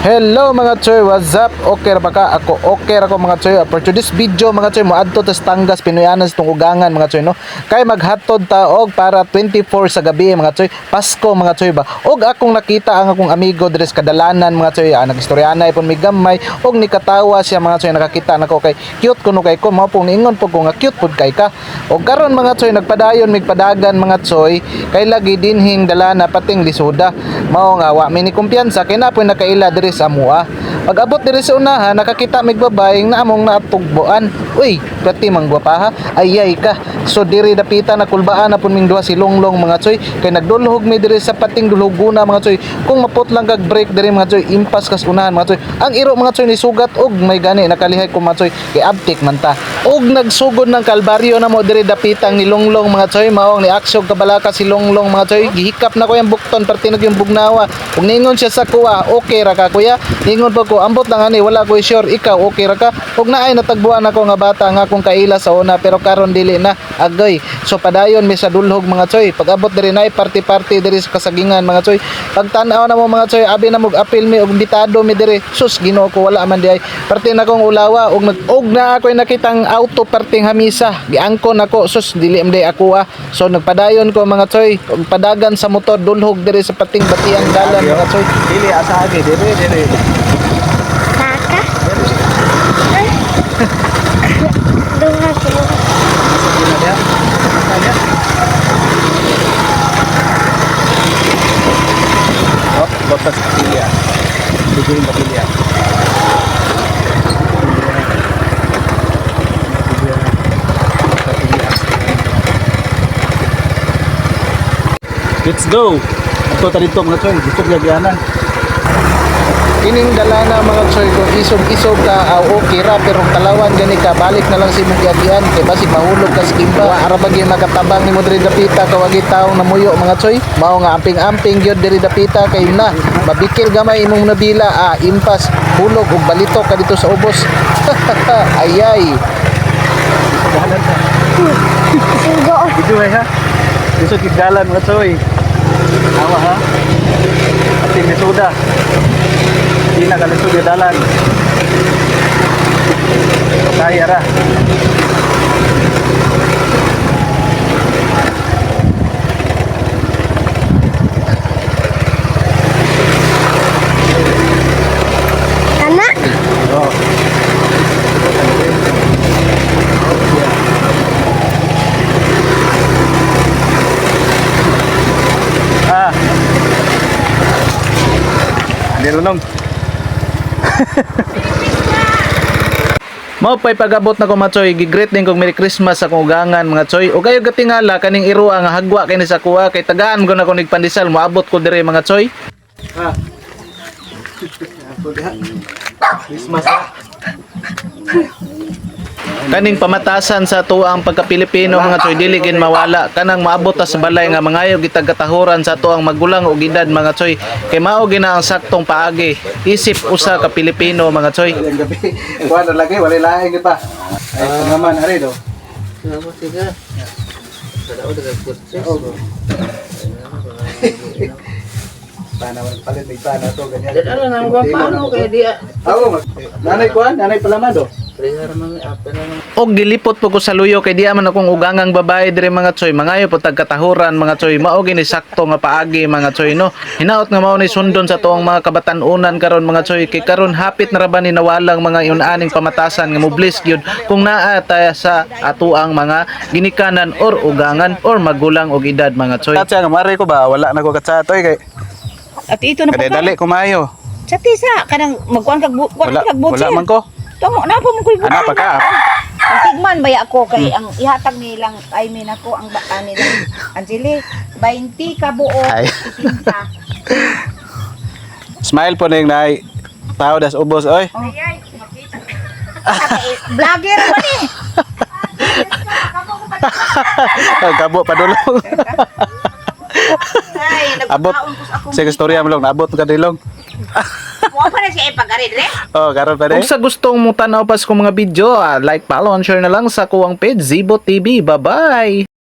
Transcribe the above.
Hello mga choy, what's up? Okay ra ba ka? Ako okay ra ko, mga choy. For today's video, mga choy, moadto tas Tanggas Pinuyanan sa ugangan, mga choy, no. Kay maghatod ta og para 24 sa gabi, mga choy. Pasko, mga choy ba. Og akong nakita ang akong amigo diri sa kadalanan, mga choy. Ah, nagistoryanay pon mi gamay og nikatawa siya, mga choy, nakakita nako kay cute kuno kay ko, mao pong niingon po ko nga cute pud kay ka. Og karon, mga choy, nagpadayon mig padagan, mga choy, kay lagi dinhing dalana pating lisuda. Mao nga wa mi ni kumpiyansa kay napoy nakaila diri sa amua. Pag abot diri sa unahan, nakakita mig babae na among natugboan. Uy, prati mang gwapaha. Ayay ka. So diri dapita na kulbaan na pun ming duha si Longlong, mga choy, kay nagdulhog mi diri sa pating dulhuguna, mga choy. Kung maputlang kag brake diri, mga choy, impas kas unahan, mga choy. Ang iro, mga choy, ni sugat og may gani nakalihay ko, mga choy, kay abtik man ta. Og nagsugod ng kalbaryo na mo diri dapitang ni Longlong, mga choy, maong ni aksyon kabalaka si Longlong, mga choy. Gihikap na ko yung bukton perti yung bugnawa. Ug ningon siya sa kuwa, "Okay ra ka, kuya?" Ningon pa ko, "Ambot lang ani, wala ko sure, ikaw okay ra ka?" Ug naay natagbuan ako nga bata nga akong kaila sa una pero karon dili na. Agay. So padayon mi sa dulhog, mga choy. Pag abot diri naay party-party diri sa kasagingan, mga choy. Pag tan-aw na mo, mga choy, abi na mog apil mi og imbitado mi diri. Sus, Ginoo ko, wala man di ay. Parte na kong ulawa og nag og na ako'y nakitang auto perting hamisa. Giangkon ako, sus, dili man di ako ah. So nagpadayon ko, mga choy, og padagan sa motor dulhog diri sa pating batiang dalan, mga choy. Dili asa agi diri diri. Saka? Duha sila. Oh, botas kapilya. Bigyan kapilya. Let's go. Ato ta dito, mga choy, gusto gyud. Kining dalana, mga choy, kung isog-isog ka aw okay ra, pero kung talawan gani ka, balik na lang sa imong giagian kay basig mahulog ka sa kimba. Wa ra ba gyud makatabang nimo diri dapita kawagi taong namuyo, mga choy. Mao nga amping-amping gyud diri dapita kay na mabikil gamay imong nabila, ah, impas, hulog ug balito ka dito sa ubos. Ayay. Dalan ta. Sugo. Dito ay ha. Gusto gyud dalan, mga choy. Awa ha. Ating lisuda. Di na kalisod yung dalan. Kaya ra. Anak? Oh. Ah. Nilunong. Mao pa'y pag-abot na ko, mga choy, gigreet din kog Merry Christmas sa akong ugangan, mga choy. Ug ayo gatingala kaning irua nga hagwa kay ni sa kuha kay tagaan ko na ko nigpandesal moabot ko dire, mga choy. Ah. Christmas ah. Kaning pamatasan sa tuang pagka-Pilipino, mga choy, dili gin mawala kanang maabot ta sa balay nga mangayo gitag katahuran sa tuang magulang ug edad, mga choy, kay mao gina ang saktong paagi isip usa ka Pilipino, mga choy. Ang gabi. Kuha na lagi, walay laing di pa. Ay, naman ari do. Salamat siga. Kada ko nagkurtis. Pana walang palit, may pana to ganyan. Dala na ang paano kay dia. Ako mag nanay kuan, nanay palaman do. Prehar man apa na nang Og gilipot po ko sa luyo kay diya man akong ugangang babae diri, mga choy, mangayo po tag katahuran, mga choy. Mao gini sakto nga paagi, mga choy, no. Hinaot nga mao ni sundon sa tuong mga kabatan-unan karon, mga choy, kay karon hapit na ra ba ni nawalang mga iunaning pamatasan nga mobliss gyud kung naa ta sa atuang mga ginikanan or ugangan or magulang og edad, mga choy. Katsa nga mare ko ba, wala na ko katsa toy kay At ito na kay pa dali ko maayo. Sa tisa, kanang magkuan kag kuan Wala kag butcher. wala man ko. Tamo na po mo koy Ana pa ka. Ang tigman baya ako kay ang ihatag nilang I mean ako ang ba nilang Angeli 20 ka buo. Ay. 70. Smile po ning nay. Tao das ubos oy. Vlogger ba ni? Gabo padulong. Ay, Abot. nagpakaon ko sa akong. Sige, storya mo long, naabot ka dilong. Wa pa na siya ipagari dire. Oh, karon pa Kung sa gustong mo tan-aw pas kong mga video, ah, like, follow, and share na lang sa kuwang page Zibo TV. Bye-bye!